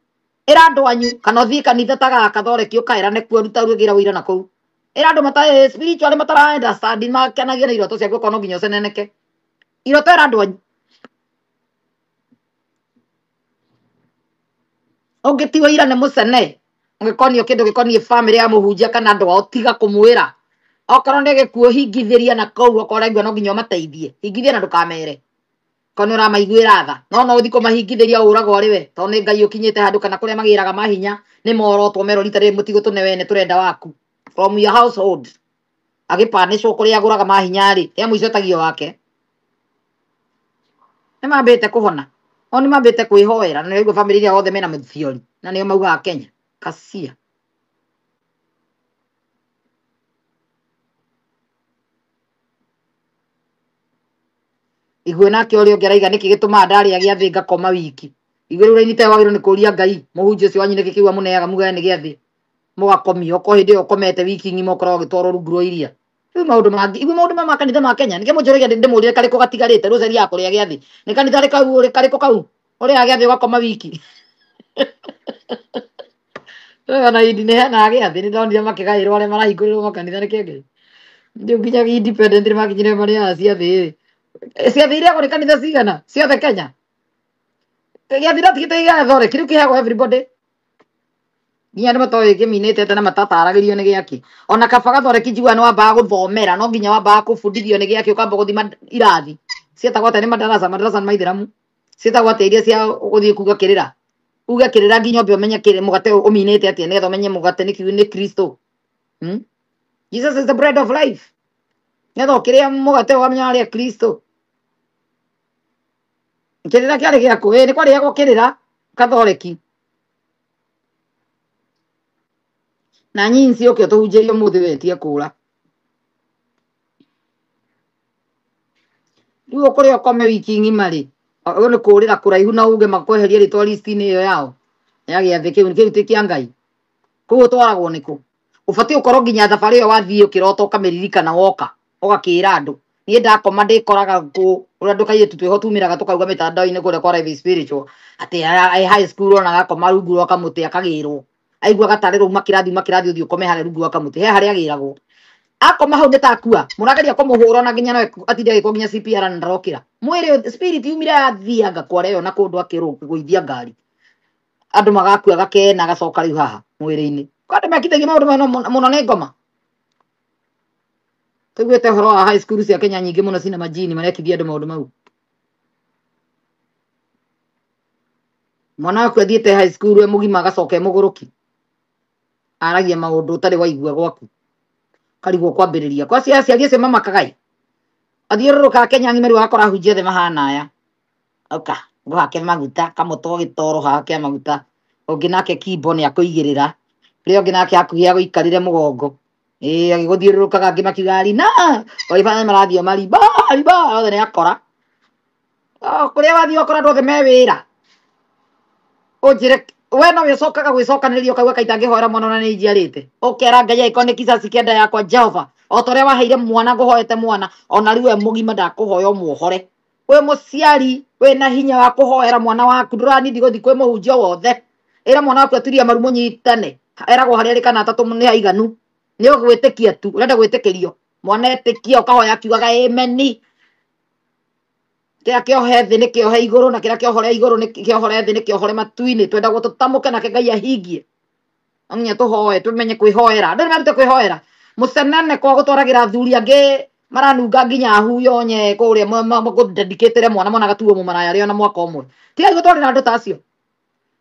ĩra andũ anyu kana ũthiĩ kanitha ta gaka thoreki ũkaĩrane kuo ruta wĩra wĩira na kũu. Ĩra andũ matarĩ spiritual matara understand makenagia na iroto ciaku ũkona no nginya ũceneneke. Iroto ĩra andũ anyu. Ũngĩtigwo ira nĩ mũcene ũngĩkonio kĩndũ gĩkoniĩ famĩlĩ ya mũhunjia kana andũ ao tiga kũmwĩra. Okorwo nĩ gĩkuũ hingithĩria na kũu, okorwo ũraigua no nginya ũmateithie hingithia na ndũkamere. Korwo nĩ ũramaiguĩra tha no no ũthiĩ kũmahingithĩria ũragwo arĩ we tondũ nĩ Ngai ũkinyĩte handũ kana kũrĩa magĩraga mahinya nĩ morotwo merwo rita rĩrĩ mũtigũtũne wene tũrenda waku from your household. Agĩpanĩcwo kũrĩa agũraga mahinya rĩ rĩa mũico etagio wake. Nĩ mambĩte kũhona o nĩ mambĩte kwĩhoera na nĩraigua famĩlĩ iria othe mena mũthiori na nĩo maugaga Kenya kacia. Igue nake ũrĩa ũngĩ araiga nĩkĩ gĩtũmaga ndarĩa gĩathĩ ngakoma wiki. Igue rĩu raini ta wagĩrĩirwo nĩ kũria Ngai mũhunjia ũcio wanyu nĩkĩ kĩu amũneaga mugane nĩ gĩathĩ mũgakomio okorwo hĩndĩ ĩyo ũkomete wiki ng'ima ũkoragwo ũgĩtwarwo rungu rwa iria. Rĩu maũndũ mangĩ igue maũndũ ma makanitha ma Kenya nĩkĩo mũnjũragia ndĩmũrĩre karĩkũ gatigarĩte rũceri ya kũrĩa gĩathĩ nĩ kanitha rĩ karĩkũ kau ũrĩaga gĩathĩ ũgakoma wiki. Rĩu ona indi nĩ heanaga gĩathĩ nĩ ndonire makĩgaĩrwo arĩa marahingũrĩrwo makanitha nĩ kĩngĩ. Rĩu nginya independent nĩ makinyire marĩaga ciathĩ rĩ. Ciathĩ irĩagwo nĩ kanitha cigana ciothe Kenya. Gĩathĩ no ti gĩtĩ gĩa thoreki rĩu kĩheagwo everybody. Nginya andũ matoĩ kĩminĩte atĩa na matataragĩrio nĩ gĩakĩ. Ona kaba gathoreki njiguaga nĩ wambaga gũthomera no nginya wambaga kũbundithio nĩ gĩakĩ ũkamba gũthima irathi. Ciĩtagwo atĩa nĩ madarasa, madarasa nĩ maithĩramu. Ciĩtagwo atĩa iria cia gũthiĩ kuga kĩrĩra. Uge kĩrĩra nginya ũmbe ũmenye mũgate ũminĩte atĩa nĩgetha ũmenye mũgate nĩ kiu nĩ Kristo. Jesus is the bread of life. Nĩgetha ũkĩrĩa mũgate ũkamenya warĩa Kristo. Kĩrĩra kĩarĩ gĩakũ ĩ nĩ kwarĩagwo kĩrĩra kathoreki. Na nyinsi ũke ũtũhunjĩrie ũmũthĩ wetie kũra. Rĩu ũkũrĩa ũkome wiki ng'ima rĩ ũyũ nĩ kũrĩra kũraihu na uge makweherie rĩtwa list-inĩ ĩyo yao ya gĩathĩ kĩu kĩu ti kĩa Ngai. Kũu ũtwaragwo nĩkũ? Ũbatiĩ ũkorwo nginya thabarĩ ĩyo wathiĩ ũkĩrota ũkamĩririkana woka ũgakĩra andũ niĩ ndakoma ndĩkoraga kũ ũrĩa andũ kairĩtu twĩho tumĩraga tũkauga mĩtandao-inĩ kũrĩa kwa Life Spiritual atĩ high school ona agakoma rungu rwa kamũtĩ akagĩrwo aigua gatarĩ rũma kĩrathi uma kĩrathi ũthiĩ ũkome harĩa rungu rwa kamũtĩ he harĩa agĩragwo akoma hau nĩ ta akua mũrageria kũmũhũra ona nginya no atinde agĩkwo nginya CPR na ndarokĩra mwĩrĩ spirit yumire yathianga kwara ĩyo na kũndũ akĩrũgũithia ngari andũ magakua gakena agacoka rĩu haha mwĩrĩ-inĩ kwa andũ mekithagia maũndũ maya mũno nĩ ngoma. Tũiguĩte ũhoro wa high school cia Kenya nyingĩ mũno cina majini marekithia andũ maũndũ mau. Mwana waku athiĩte high school e mũgima agacoka e mũgũrũki aragia maũndũ ũtarĩ waigua gwaku karigwo kwambĩrĩria kwa aciari acio mamakaga athiũrũrũkaga Kenya ng'ima rĩu agakora ahunjia othe mahana aya ũka ngũhake maguta kamũtwo gĩtoro haha kĩa maguta Ũngĩ nake Kimbo nĩ akũigĩrĩra. Ũrĩa ũngĩ nake hakuhĩ agũikarĩre mũgongo. Ĩĩ agĩgũthiũrũrũkaga angĩ makiuga rina. Oibana marathiĩ mariba riba othe nĩ akora. Kũrĩa wathiĩ ũkora andũ othe me wĩra. Ũnjĩre we no wĩcokaga gwĩcokanĩrĩria ũkauga kaita ngĩhoera mwana ona nĩ njiarĩte. Ũkera Ngai angĩkorwo nĩ kizazi kĩa nda yakwa Jehova. O ta ũrĩa waheire mwana ngũhoete mwana ona rĩu we mũgima ndakũhoya ũmuohore. Wĩ mũciari wĩna hinya wa kũhoera mwana waku ndũranindi gũthiĩ kwĩ mũhunjia wothe. Ĩra mwana waku aturie maru mũnyitane. Eragwo harĩa arĩ kana atatũ nĩ haiganu. Nĩ ũgwĩtĩkia tu, ũrenda gwĩtĩkĩrio. Mwana etĩkia ũkahoya akiugaga ameni. Kĩrĩa kĩohe thĩ nĩ kĩohe igũrũ na kĩrĩa kĩohore igũrũ nĩ kĩohore thĩ nĩ kĩohore matu-inĩ. Twendagwo tũtamũke nake Ngai ahingie. No nginya tũhoe tũmenye kwĩhoera. Andũ nĩ merute kwĩhoera. Mũcenene kwa gũtwaragĩra athuri angĩ maranunga nginya huyo nye kũrĩa mũdedicatĩre mwana mwana agatuo mũmaraya arĩ ona mwaka ũmwe. Tigai gũtwarĩra andũ ta acio.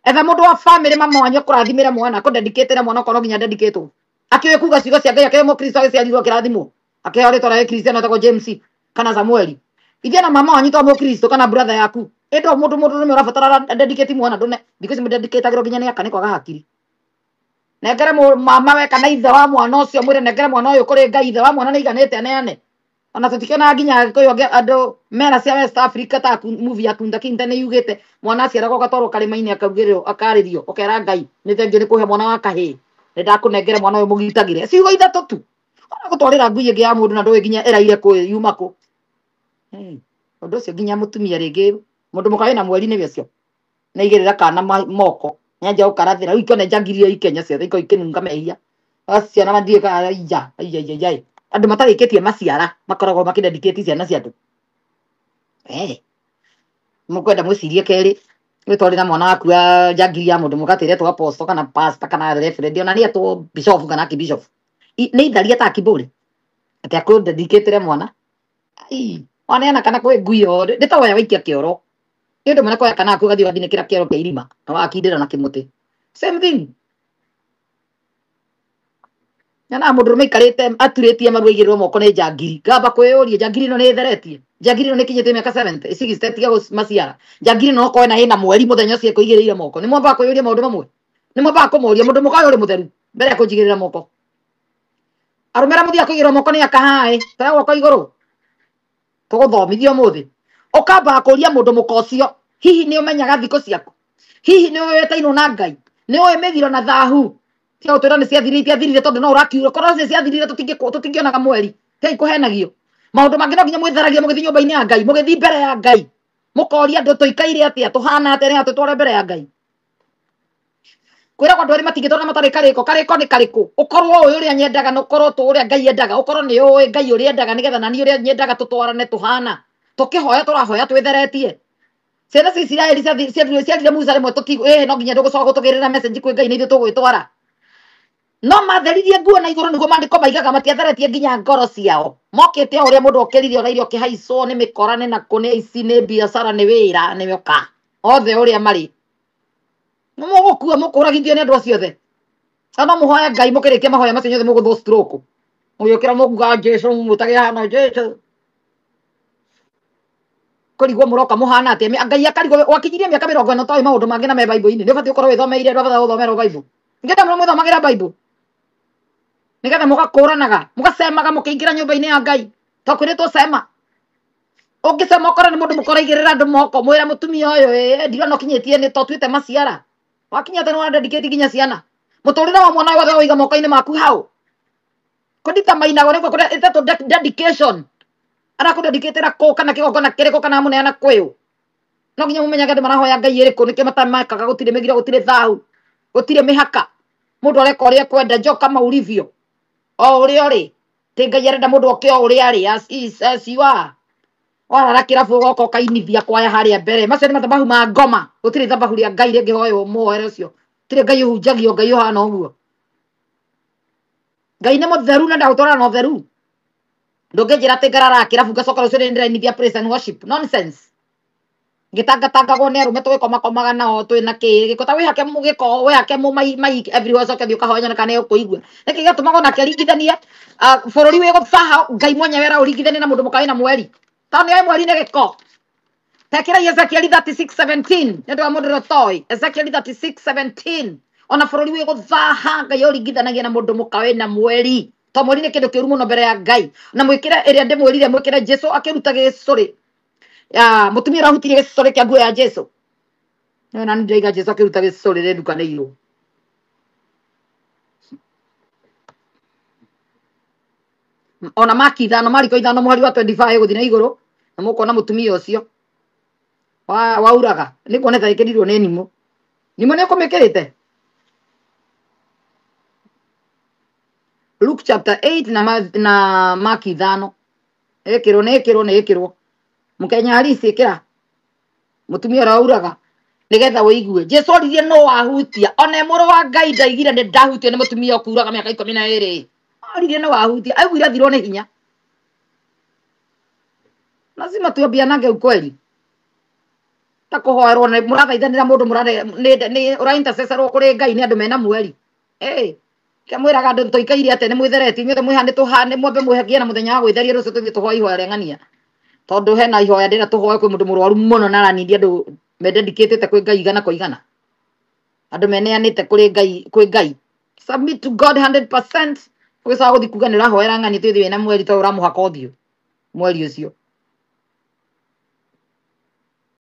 Etha mũndũ wa famĩlĩ mama wanyu akũrathimĩre mwana akũdedicatĩre mwana okorwo nginya dedicatwo. Akĩũĩ kuga ciugo cia Ngai akĩũĩ mũkristo agĩciarirwo akĩrathimwo. Akĩheo rĩtwa rĩa gĩkristiano etagwo James kana Samueli. Ithiĩ na mama wanyu to mũkristo kana brother yaku. Ĩndĩ o mũndũ mũndũ ũrũme ũrabatara dedicate mwana ndũne. Thikũ ici mũdedicatagĩrwo nginya nĩ aka nĩ kwaga hakiri. Nengere mama we kana ithe wa mwana ũcio mwĩre nengere mwana ũyũ kũrĩ Ngai ithe wa mwana nĩ aiganĩte aneane. Ona tũtikĩonaga nginya Agĩkũyũ angĩ andũ mera cia West Africa ta movie ya Kunta Kinte nĩ yugĩte mwana aciaragwo agatwarwo karĩma-inĩ akaugĩrĩrwo akarĩrio ũkera Ngai nĩ thengiũ nĩ kũhe mwana wa kahĩĩ nĩ ndakũnengere mwana ũyũ mũgitagĩre ciugo ithatũ tu. Ona gũtwarĩra ngui ĩngĩ ya mũndũ na ndũĩ nginya ĩraire kũ yuma kũ. Ũndũ ũcio nginya mũtumia rĩngĩ mũndũ mũka wĩna mweri nĩwe ũcio nĩ aigĩrĩra kana moko nĩanjia gũkarathĩra rĩu ikĩone njangiri iria ikenya ciothe ikorwo ikĩnunga mehia. Ciana mathiĩ ka ija ija ija ija andũ matarĩkĩtie maciara makoragwo makĩdedicate ciana cia andũ. Mũkwenda mwĩcirie kerĩ wĩtwarĩra mwana waku wa njangiri ya mũndũ mũka atĩretwo apostle kana pastor kana reverend ona nĩ etwo bishop kana archbishop. Nĩ itharia ta kiburi atĩ akũdedicatĩre mwana. Ai, waneana kana kwĩ ngui ĩyo nĩ ta woya waikia kĩoro. Nĩ ũndũ mũnene kuoya kana aku ũgathiĩ ũgathinĩkĩra kĩoro kĩa irima na wakindĩra na kĩmũtĩ. Same thing. Nyonaga mũndũ ũrũme aikarĩte aturĩtie maru aigĩrĩrwo moko nĩ njangiri. Ngamba kwĩyũria njangiri ĩno nĩ ĩtheretie. Njangiri ĩno nĩ ĩkinyĩtie mĩaka 70, 60 tiga maciara. Njangiri ĩno okorwo ĩna ĩna mweri mũthenya ũcio ĩkũigĩrĩire moko. Nĩ mwambaga kwĩyũria maũndũ mamwe. Nĩ mwambaga kũmũria mũndũ mũka ũyũ ũrĩ mũtheru mbere ya kũnjigĩrĩra moko. Arũme arĩa mũthiaga kũigĩrĩrwo moko nĩ akahaĩ, toya guoko igũrũ. Tũgũthomithio ũmũthĩ. Ũkambaga kũria mũndũ mũka ũcio, hihi nĩ ũmenyaga thikũ ciaku? Hihi nĩ ũĩ wĩtainwo na Ngai? Nĩ ũĩ mĩthiro na thahu? Tiga gũtwĩra nĩ ciathirire itiathirire tondũ no ũrakiura. Korwo nĩ ciathirire tũtingĩonaga mweri. Tigai kũhenagio. Maũndũ mangĩ no nginya mwĩtharagie mũgĩthiĩ nyũmba-inĩ ya Ngai, mũgĩthiĩ mbere ya Ngai. Mũkoria andũ tũikaire atĩa, tũhana atĩa, nĩgetha tũtware mbere ya Ngai. Kwĩragwo andũ erĩ matingĩtwarana matarĩ karĩko. Karĩko nĩ karĩkũ? Ũkorwo ũĩ ũrĩa nyendaga na ũkorwo tũ ũrĩa Ngai endaga. Ũkorwo nĩ ũĩ Ngai ũrĩa endaga nĩgetha nani ũrĩa nyendaga tũtwarane tũhana. Tũkĩhoya tũrahoya twĩtheretie. Ciana cia Isiraeli ciarire Musa rĩmwe no nginya ndũgũcoka gũtũgĩrĩra message kwĩ Ngai nĩ ithuĩ tũgwĩtwara. No matheririe nguo na igũrũ nĩguo maandĩko maigaga matiatheretie nginya ngoro ciao. Mokĩte o ũrĩa mũndũ okĩrire oraire ũkĩhaicwo nĩ mĩkora nĩ nakũ nĩ aici nĩ biacara nĩ wĩra nĩ mĩoka. Othe ũrĩa marĩ. Nĩ mũgũkua mũkũragithio nĩ andũ acio othe. Na no mũhoe Ngai mũkĩrĩkia mahoya macio inyuothe mũgũthwo stroke. Mũgĩũkĩra mũkuga Jesũ mũtage hana Jesũ. Kũrigwo mũroka mũhana atĩa? Ngai akarigwo wakinyirie mĩaka 40 ũtoĩ maũndũ mangĩ na me Bible-inĩ. Nĩ ũbatiĩ gũkorwo wĩthomeire ndũrabatara gũthomerwo Bible. Nĩkĩo mũno mwĩthomagĩra Bible. Nĩgetha mũgakũranaga, mũgacemaga mũkĩingĩra nyũmba-inĩ ya Ngai. To kwĩrĩtwo cema. Ũngĩcema ũkore nĩ mũndũ mũkoraigĩrĩra andũ moko, mwĩre mũtumia ũyũ, ndirona ũkinyĩtie nĩ to tuĩte maciara. Wakinya atĩ nĩ wa dedicate nginya ciana. Mũtũrĩre wa mwana wothe ũiga moko-inĩ maku hau. Kũndita mainagwo nĩguo kũrĩa ĩtetwo dedication. Arakũdedicatĩra kũ kana kĩgongona kĩrĩkũ kana amũneana kwĩũ. No nginya mũmenyage andũ marahoya Ngai ĩrĩkũ nĩkĩo matamakaga gũtirĩ mĩgiro gũtirĩ thahu gũtirĩ mĩhaka. Mũndũ areka ũrĩa ekwenda njoo kama ulivyo. O ũrĩa ũrĩ. Ti Ngai arenda mũndũ oke o ũrĩa arĩ as is as you are. Warara kĩrabu ũgoka ũkainithia kwaya harĩa mbere. Macio nĩ mathabahu ma ngoma. Gũtirĩ thabahu rĩa Ngai rĩngĩhoywo mũhoere ũcio. Gũtirĩ Ngai ũhunjagio Ngai ũhana ũguo. Ngai nĩ mũtheru na ndagũtwarana na ũtheru. Ndũngĩnjĩra atĩ ngarara kĩrabu ngacoka rũciũ nĩ ndĩrainithia praise and worship. Nonsense. Ngĩtangatangagwo nĩ arũme tũgĩkomakomaga nao twĩna kĩ gĩko ta wĩhake gĩko wĩhake mũ mai mai everywhere ũcoke ũthiĩ ũkahoya nyone kana nĩ ũkũigua. Nĩkĩ gĩatũmaga onake aringithanie bũrũri wĩ gũthaha Ngai mwenyewe araũringithania na mũndũ mũka wĩna mweri. Tondũ nĩoĩ mweri nĩ gĩko. Tekerai Ezekiel 36:17 nĩ ũndũ wa mũndũ ũrĩa ũtoĩ. Ezekiel 36:17 ona bũrũri wĩ gũthaha Ngai ũringithanagia na mũndũ mũka wĩna mweri, to mweri nĩ kĩndũ kĩũru mũno mbere ya Ngai. Na mwĩkĩre ĩrĩa ndĩmwĩrire, mwĩkĩre Jesu akĩruta gĩcũrĩ ya mũtumia ũrahutirie gĩcũrĩ kĩa nguo ya Jesu. Nĩ na ndĩraiga Jesu akĩruta gĩcũrĩ rĩndukanĩirwo. Ona Maki 5, Mariko 5 mũhari wa 25 gũthiĩ na igũrũ, na mũkona mũtumia ũcio wauraga nĩ kuona ĩkĩrirwo nĩ nimũ. Nimũ nĩ ũkũmĩkĩrĩte. Luke chapter 8 na Maki 5 ĩkĩrwo nĩ ĩkĩrwo nĩ ĩkĩrwo. Mũkenya harisi ĩkĩra mũtumia ũrĩa wauraga nĩgetha ũigue. Jesu oririe no wahutia, ona mũrũ wa Ngai ndaigire nĩ ndahutio nĩ mũtumia ũkuraga mĩaka 12. Oririe no wahutia, aiguire athirwo nĩ hinya. Lazima tuambianage ukweli. Ta kũhoerwo nĩ mũrathaithanĩra mũndũ nĩ ũraintercessorwo kũrĩ Ngai nĩ andũ mena mweri. Kĩamwĩraga andũ tũikaire atĩa nĩ mwĩtheretie inyuothe mwĩha nĩ tũhane mwambe mwĩhagie na mũthenya wa gwĩtheria rũciũ tũthiĩ tũhoe ihoya rĩa ng'ania. Tondũ hena ihoya ndĩra tũhoe kwĩ mũndũ mũrwaru mũno na aranindi andũ mededicatĩte kwĩ Ngai igana kwa igana. Andũ meneanĩte kũrĩ Ngai, kwĩ Ngai. Submit to God 100%. Ũgĩcoka gũthiĩ kuga nĩ ũrahoera ng'ania tũthiĩ wĩna mweri tondũ ũramũhaka ũthiũ mweri ũcio.